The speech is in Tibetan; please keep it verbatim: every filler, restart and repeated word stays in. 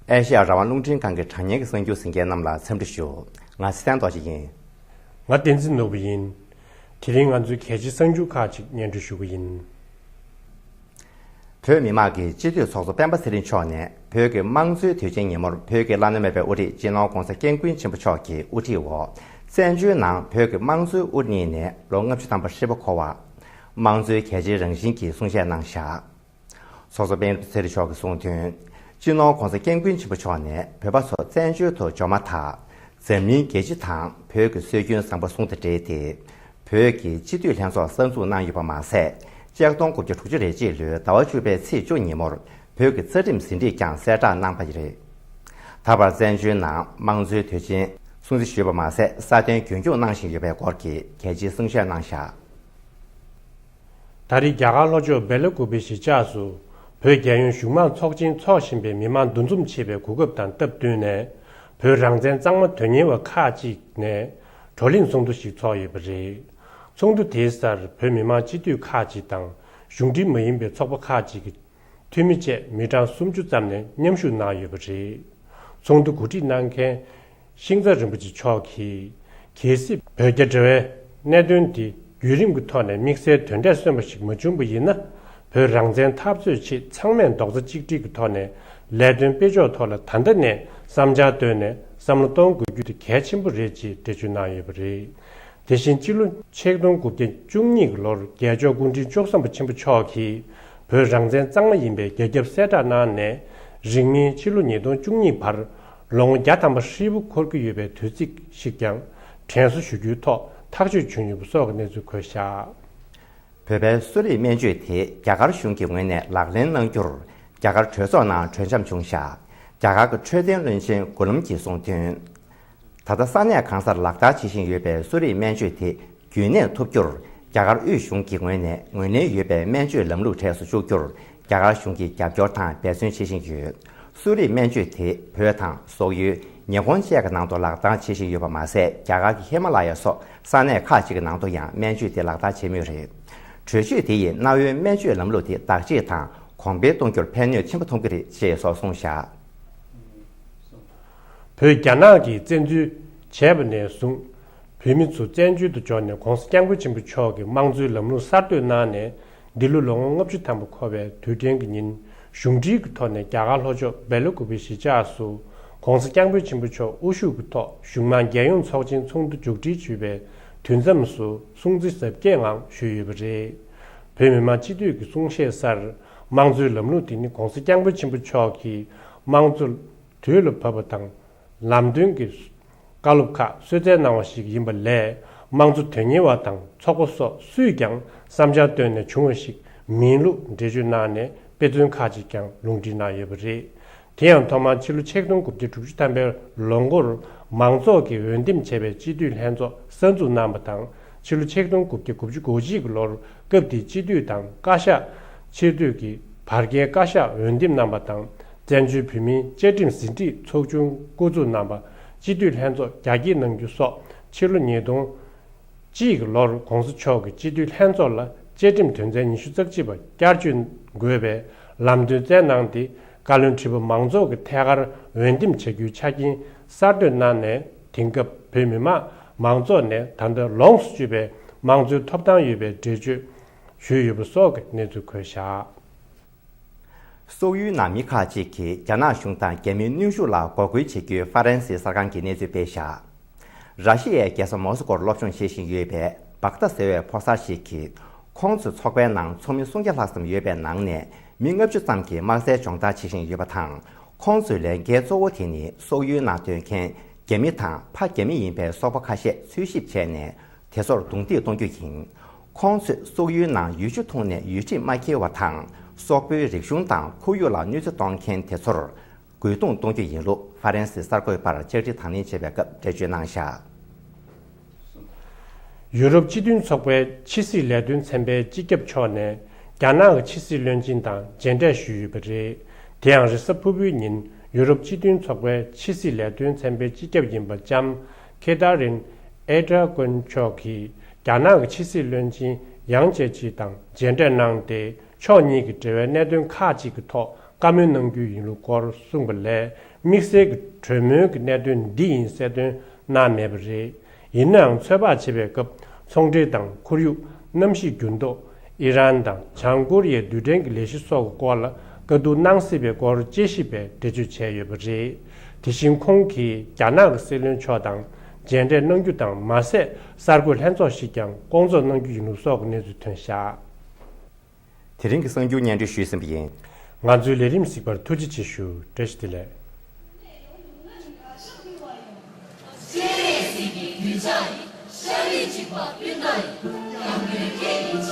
ཨེ་ཤེ་ཡ་རང་དབང་རླུང་འཕྲིན་ཁང་གི་དྲ་བརྙན་གྱི་གསར་འགྱུར་གཟིགས་མཁན་རྣམས་ལ་འཚམས་འདྲི་ཞུ། ང་ཚེ་བརྟན་རྡོ་རྗེ་ཡིན། ང་བསྟན་འཛིན་ནོར་བུ་ཡིན། དེ་རིང་ང་ཚོའི་གལ་ཆེའི་གསར་འགྱུར་ཁག་ཅིག་སྙན་སྒྲོན་ཞུ་གི་ཡིན། བོད་མི་མང་གི་སྤྱི་འཐུས་ཚོགས་གཙོ་སྤེན་པ་ཚེ་རིང་མཆོག་ནས་བོད་ཀྱི་དམངས་གཙོའི་དུས་ཆེན་ཉིན་མོར་བོད་ཀྱི་བླ་ན་མེད་པའི་དབུ་ཁྲིད་སྤྱི་ནོར་༧གོང་ས་༧སྐྱབས་མགོན་ཆེན་པོ་མཆོག་གི་དབུ་ཁྲིད་འོག་བཙན་བྱོལ་ནང་བོད་ཀྱི་དམངས་གཙོའི་དབུ་བརྙེས་ནས་ལོ་ལྔ་བཅུ་ཐམ་པ་ཧྲིལ་པོ་འཁོར་བ། དམངས་གཙོའི་གལ་ཆེའི་རང་བཞིན་གྱི་གསུང་བཤད་གནང་བཞག། ཚོགས་གཙོ་སྤེན་པ་ཚེ་རིང་མཆོག་གིས་གསུངས་དོན། སྤྱི་ནོར་༧གོང་ས་༧སྐྱབས་མགོན་ཆེན་པོ་མཆོག་ནས་བོད་པ་ཚོ་བཙན་བྱོལ་དུ་འབྱོར་མ་ཐག་འཛམ་གླིང་རྒྱལ་སྤྱི་དང་བོད་ཀྱི་སྲོལ་རྒྱུན་བཟང་པོ་ཟུང་དུ་འབྲེལ་ཏེ། བོད་ཀྱི་སྤྱི་འཐུས་ལྷན་ཚོགས་གསར་འཛུགས་གནང་ཡོད་པ་མ་ཟད། ཆིག་སྟོང་དགུ་བརྒྱ་དྲུག་ཅུ་རེ་གཅིག་ལོའི་ཟླ་བ་བཅུ་པའི་ཚེས་བཅུ་ཉིན་མོར་བོད་ཀྱི་རྩ་ཁྲིམས་ཟིན་བྲིས་ཀྱང་གསལ་བསྒྲགས་གནང་པ་རེད། ད་བར་བཙན་བྱོལ་ནང་དམངས་གཙོའི་དུས་ཆེན་སྲུང་བརྩི་ཞུས་པ་མ་ཟད། སྲ་བརྟན་རྒྱུན་འཁྱོངས་གནང་བཞིན་ཡོད་པའི་སྐོར་གྱི་གལ་ཆེའི་གསུང་བཤད་གནང་བཞག། ད་རེས་རྒྱ་གར་ལྷོ་ཕྱོགས་སྦེལ་ཀོབ་པའི་གཞིས་ཆགས་སུ་བོད་རྒྱལ་ཡོངས་གཞུང་མང་ཚོགས་ཆེན་འཚོགས་བཞིན་པའི་མི་མང་འདུ་འཛོམས་ཆེ་བའི་གོ་སྐབས་དང་སྟབས་བསྟུན་ནས། བོད་རང་བཙན་གཙང་མ་དོན་གཉེར་བ་ཁག་ཅིག་ནས་བགྲོ་གླེང་ཚོགས་འདུ་ཞིག་འཚོགས་ཡོད་པ་རེད། ཚོགས་འདུ་དེའི་སར་བོད་མི་མང་སྤྱི་འཐུས་ཁག་ཅིག་དང་གཞུང་འབྲེལ་མ་ཡིན་པའི་ཚོགས་པ་ཁག་ཅིག་གི་འཐུས་མི་བཅས་མི་གྲངས་སུམ་ཅུ་ཙམ་ནས་མཉམ་ཞུགས་གནང་ཡོད་པ་རེད། ཚོགས་འདུ་གོ་སྒྲིག་གནང་མཁན་ཤིང་རྩ་རིན་པོ་ཆེ་མཆོག་གིས། གལ་སྲིད་བོད་རྒྱ་འབྲེལ་བའི་གནད་དོན་འདི་བརྒྱུད་རིམ་གྱི་ཐོག་ནས་དམིགས་བསལ་དོན་འབྲས་སོན་པ་ཞིག་མ་བྱུང་པ་ཡིན་ན། བོད་རང་བཙན་འཐབ་རྩོད་ཆེད་ཚང་མས་རྡོག་རྩ་གཅིག་སྒྲིལ་གྱི་ཐོག་ནས་ལས་དོན་སྤེལ་ཕྱོགས་ཐོག་ལ་ད་ལྟ་ནས་བསམ་འཆར་བཏོན་ནས་བསམ་བློ་གཏོང་དགོས་རྒྱུ་དེ་གལ་ཆེན་པོ་རེད་ཅེས་འགྲེལ་བརྗོད་གནང་ཡོད་པ་རེད། དེ་བཞིན་ཕྱི་ལོ་ཆིག་སྟོང་དགུ་བརྒྱ་བཅུ་གཉིས་ཀྱི་ལོར་རྒྱལ་མཆོག་སྐུ་ཕྲེང་བཅུ་གསུམ་པ་ཆེན་པོ་མཆོག་གིས་བོད་རང་བཙན་གཙང་མ་ཡིན་པའི་རྒྱ་ཁྱབ་གསལ་བསྒྲགས་གནང་ནས། རིང་མིན་ཕྱི་ལོ་ཉིས་སྟོང་བཅུ་གཉིས་བར་ལོ་ངོ་བརྒྱ་ཐམ་པ་ཧྲིལ་པོ་འཁོར་གྱི་ཡོད་པའི་དུས་ཚིགས་ཤིག་ཀྱང་དྲན་གསོ་ཞུ་རྒྱུའི་ཐོག་ཐག་གཅོད་བྱུང་ཡོད་པ་སོགས་ཀྱི་གནས་ཚུལ་འཁོད་བཞག། བོད་པའི་གསོ་རིག་སྨན་བཅོས་དེ་རྒྱ་གར་གཞུང་གི་ངོས་ནས་ལག་ལེན་གནང་རྒྱུར་རྒྱ་གར་གྲོས་ཚོགས་ནང་གྲོས་འཆམ་བྱུང་བཞག། རྒྱ་གར་གྱི་འཕྲོད་བསྟེན་བློན་ཆེན་མགུར་ལམ་གྱིས་གསུངས་དོན། ད་ལྟ་ས་གནས་གང་སར་ལག་བསྟར་བྱེད་བཞིན་ཡོད་པའི་གསོ་རིག་སྨན་བཅོས་དེ་རྒྱུན་གནས་ཐུབ་རྒྱུར་རྒྱ་གར་དབུས་གཞུང་གི་ངོས་ནས་ངོས་ལེན་ཡོད་པའི་སྨན་བཅོས་ལམ་ལུགས་གྲས་སུ་བཅུག་རྒྱུར་རྒྱ་གར་གཞུང་གིས་རྒྱབ་སྐྱོར་དང་འབད་བརྩོན་བྱེད་བཞིན་ཡོད། གསོ་རིག་སྨན་བཅོས་དེ་བོད་དང་སོག་ཡུལ། ཉི་ཧོང་བཅས་ཀྱི་ནང་དུ་ལག་བསྟར་བྱེད་བཞིན་ཡོད་པ་མ་ཟད། རྒྱ་གར་གྱི་ཧི་མ་ལ་ཡ་སོགས་ས་གནས་ཁག་ཅིག་གི་ནང་དུ་ཡང་སྨན་བཅོས་དེ་ལག་བསྟར་བྱེད་མུས་རེད། གྲོས་ཆོད་དེ་ཡིས་གནའ་བོའི་སྨན་བཅོས་ལམ་ལུགས་དེ་བདག་གཅེས་དང་གོང་འཕེལ་གཏོང་རྒྱུར་ཕན་ནུས་ཆེན་པོ་ཐོབ་ཀྱི་རེད་ཅེས་སོགས་གསུངས་བཞག། བོད་རྒྱ་ནག་གིས་བཙན་འཛུལ་བྱས་པ་ནས་བཟུང་། བོད་མི་ཚོ་བཙན་བྱོལ་དུ་འབྱོར་ནས་༧གོང་ས་༧སྐྱབས་མགོན་ཆེན་པོ་མཆོག་གི་དམངས་གཙོའི་ལམ་ལུགས་གསར་གཏོད་གནང་ནས། འདི་ལོ་ལོ་ངོ་ལྔ་བཅུ་ཐམ་པ་འཁོར་བའི་དུས་དྲན་གྱི་ཉིན། གཞུང་འབྲེལ་གྱི་ཐོག་ནས་རྒྱ་གར་ལྷོ་ཕྱོགས་སྦེལ་ཀོབ་པའི་གཞིས་ཆགས་སུ། ༧གོང་ས་༧སྐྱབས་མགོན་ཆེན་པོ་མཆོག་དབུ་བཞུགས་ཀྱི་ཐོག་གཞུང་མང་རྒྱལ་ཡོངས་ཚོགས་ཆེན་ཚོགས་འདུ་མཇུག་སྒྲིལ་ཞུས་པའི་དུས་མཚམས་སུ་སྲུང་བརྩི་གཟབ་རྒྱས་ངང་ཞུས་ཡོད་པ་རེད། བོད་མི་མང་སྤྱི་འཐུས་ཀྱི་གསུང་བཤད་སར། དམངས་གཙོའི་ལམ་ལུགས་དེ་ནི་༧གོང་ས་༧སྐྱབས་མགོན་ཆེན་པོ་མཆོག་གིས་དམངས་གཙོ་དུས་ལ་བབ་པ་དང་། ལམ་སྟོན་གྱི་བཀའ་སློབ་ཁག་གསོལ་སྩལ་གནང་བ་ཞིག་ཡིན་པ་ལས། དམངས་གཙོ་དོན་གཉེར་བ་དང་ཚོགས་པ་སོགས་སུས་ཀྱང་བསམ་འཆར་བཏོན་ནས་བྱུང་བ་ཞིག་མིན་ལུགས་འགྲེལ་བརྗོད་གནང་ནས། དཔེ་མཚོན་ཁག་ཅིག་ཀྱང་ལུང་འདྲེན་གནང་ཡོད་པ་རེད། དེ་ཡང་ཐོག་མར་ཕྱི་ལོ་ཆིག་སྟོང་དགུ་བརྒྱ་དྲུག་ཅུ་ཐམ་པའི་ལོ་འགོར་མང་ཚོགས་ཀྱིས་འོས་འདེམས་བྱས་པའི་སྤྱི་འཐུས་ལྷན་ཚོགས་གསར་འཛུགས་གནང་བ་དང་། ཕྱི་ལོ་ཆིག་སྟོང་དགུ་བརྒྱ་དགུ་བཅུ་གོ་གཅིག་གི་ལོར་སྐབས་དེའི་སྤྱི་འཐུས་དང་བཀའ་ཤག་ཕྱིར་སྡོད་ཀྱི་བར་བརྒལ་བཀའ་ཤག་འོས་འདེམས་གནང་བ་དང་། བཙན་བྱོལ་བོད་མིའི་བཅའ་ཁྲིམས་ཟིན་བྲིས་ཚོགས་ཆུང་བསྐོ་འཛུགས་གནང་བ། སྤྱི་འཐུས་ལྷན་ཚོགས་རྒྱ་སྐྱེད་གནང་རྒྱུ་སོགས། ཕྱི་ལོ་ཉིས་སྟོང་གཅིག་གི་ལོར་༧གོང་ས་མཆོག་གིས་སྤྱི་འཐུས་ལྷན་ཚོགས་ལ་བཅའ་ཁྲིམས་དོན་ཚན་ཉི་ཤུ་རྩ་གཅིག་པ་བསྐྱར་བཅོས་དགོས་པའི་ལམ་སྟོན་བསྩལ་གནང་སྟེ། བཀའ་བློན་ཁྲི་པ་མང་ཚོགས་ཀྱིས་ཐད་ཀར་འོས་འདེམས་བྱ་རྒྱུའི་ཆ་རྐྱེན་གསར་གཏོད་གནང་ནས། དེང་སྐབས་བོད་མི་མང་མང་ཚོགས་ནས་ད་ལྟ་ལོངས་སུ་སྤྱོད་པའི་དམངས་གཙོའི་ཐོབ་ཐང་ཡོད་པའི་འགྲེལ་བརྗོད་ཞུས་ཡོད་པ་སོགས་ཀྱི་གནས་ཚུལ་འཁོད་བཞག། སོག་ཡུལ་ནང་མི་ཁག་ཅིག་གིས་རྒྱ་ནག་གཞུང་དང་རྒྱ་མིའི་གནོན་ཤུགས་ལ་འགོག་རྒོལ་བྱེད་རྒྱུའི་ཧྥ་རན་སིའི་གསར་ཁང་གིས་གནས་ཚུལ་སྤེལ་བཞག། ར་ཤི་ཡའི་རྒྱལ་ས་མོ་སི་ཀོར་སློབ་སྦྱོང་བྱེད་བཞིན་ཡོད་པའི་བྷག་ཏ་ཟེར་བའི་ཕོ་གསར་ཞིག་གིས། ཁོང་ཚོའི་ཚོགས་པའི་ནང་ཚོགས་མི་སུམ་བརྒྱ་ལྷག་ཙམ་ཡོད་པའི་ནང་ནས་མི་ལྔ་བཅུ་ཙམ་གྱིས་དམར་གསོད་སྦྱོང་བརྡར་བྱེད་བཞིན་ཡོད་པ་དང་། ཁོང་ཚོའི་ལས་འགན་གཙོ་བོ་དེ་ནི་སོག་ཡུལ་ནང་སྡོད་མཁན་རྒྱ་མི་དང་ཕ་རྒྱ་མི་ཡིན་པའི་སོག་པོ་ཁ་ཤས་འཚོལ་ཞིབ་བྱས་ནས། དེ་ཚོར་རྡུང་རྡེག་གཏོང་རྒྱུ་ཡིན། ཁོང་ཚོས་སོག་ཡུལ་ནང་ཡུལ་ཆུ་འཐུང་ནས་ཡུལ་ཁྲིམས་མ་འཁྱེར་བ་དང་། སོག་པོའི་རིག་གཞུང་དང་ཁོར་ཡུག་ལ་གནོད་འཚེ་གཏོང་མཁན་དེ་ཚོར་རྒོལ་རྡུང་གཏོང་རྒྱུ་ཡིན་ལུགས་ཧྥ་རན་སིའི་གསར་འགོད་པར་བཅར་འདྲི་དང་ལེན་བྱེད་པའི་སྐབས་འགྲེལ་བརྗོད་གནང་བཞག། ཡུ་རོབ་སྤྱི་མཐུན་ཚོགས་པའི་ཕྱི་སྲིད་ལས་དོན་ཚན་པའི་སྤྱི་ཁྱབ་མཆོག་ནས་རྒྱ་ནག་གི་ཕྱི་སྲིད་བློན་ཆེན་དང་མཇལ་འཕྲད་ཞུས་ཡོད་པ་རེད། དེ་ཡང་རེས་གཟའ་ཕུར་བུའི་ཉིན་ཡུ་རོབ་སྤྱི་མཐུན་ཚོགས་པའི་ཕྱི་སྲིད་ལས་དོན་ཚན་པའི་སྤྱི་ཁྱབ་ཡིན་པ་ལྕམ་ཁེ་ཐ་རིན་ཨེ་ཏྲ་ཀོན་མཆོག་གིས་རྒྱ་ནག་གི་ཕྱི་སྲིད་བློན་ཆེན་ཡང་ཅེ་ཆི་དང་མཇལ་འཕྲད་གནང་སྟེ། ཕྱོགས་གཉིས་ཀྱི་འབྲེལ་བའི་གནད་དོན་ཁག་ཅིག་གི་ཐོག་བཀའ་མོལ་གནང་རྒྱུ་ཡིན་ལུགས་སྐོར་གསུངས་པ་ལས། དམིགས་བསལ་གྱི་གྲོས་མོལ་གྱི་གནད་དོན་འདི་ཡིན་གསལ་སྟོན་གནང་མེད་པ་རེད། ཡིན་ནའང་ཚོད་དཔག་བྱེད་པའི་སྐབས་ཚོང་འབྲེལ་དང་ཁོར་ཡུག་གནམ་གཤིས་འགྱུར་ལྡོག་ཨི་རན་དང་བྱང་ཀོ་རི་ཡའི་རྡུལ་ཕྲན་གྱི་ལས་གཞི་སོགས་ཀྱི་སྐོར་ལ་བཀའ་བསྡུར་གནང་སྲིད་པའི་སྐོར་དཔྱད་ཞིབ་པས་འགྲེལ་བརྗོད་བྱས་ཡོད་པ་རེད། དེ་བཞིན་ཁོང་གིས་རྒྱ་ནག་གི་སྲིད་བློན་མཆོག་དང་མཇལ་འཕྲད་གནང་རྒྱུ་དང་མ་ཟད་གསར་འགོད་ལྷན་ཚོགས་ཤིག་ཀྱང་བསྐོང་ཚོགས་གནང་རྒྱུ་ཡིན་ལུགས་སོགས་ཀྱི་གནས་ཚུལ་ཐོན་བཞག་དེ་རིང་གི་གསར་འགྱུར་སྙན་སྒྲོན་ཞུས་ཟིན་པ་ཡིན། ང་ཚོའི་ལས་རིམ་གཟིགས་པར་ཐུགས་རྗེ་ཆེ་ཞུ། བཀྲ་ཤིས་བདེ་ལེགས། སྤྱན་རས་གཟིགས་ཀྱི་གདུལ་བྱ་ཡི། ཤཱ་རིའི་འཇིགས་པ་ཀུན་འདའ་ཡི། ཡང་སྒོས་སྐད་ཀྱི་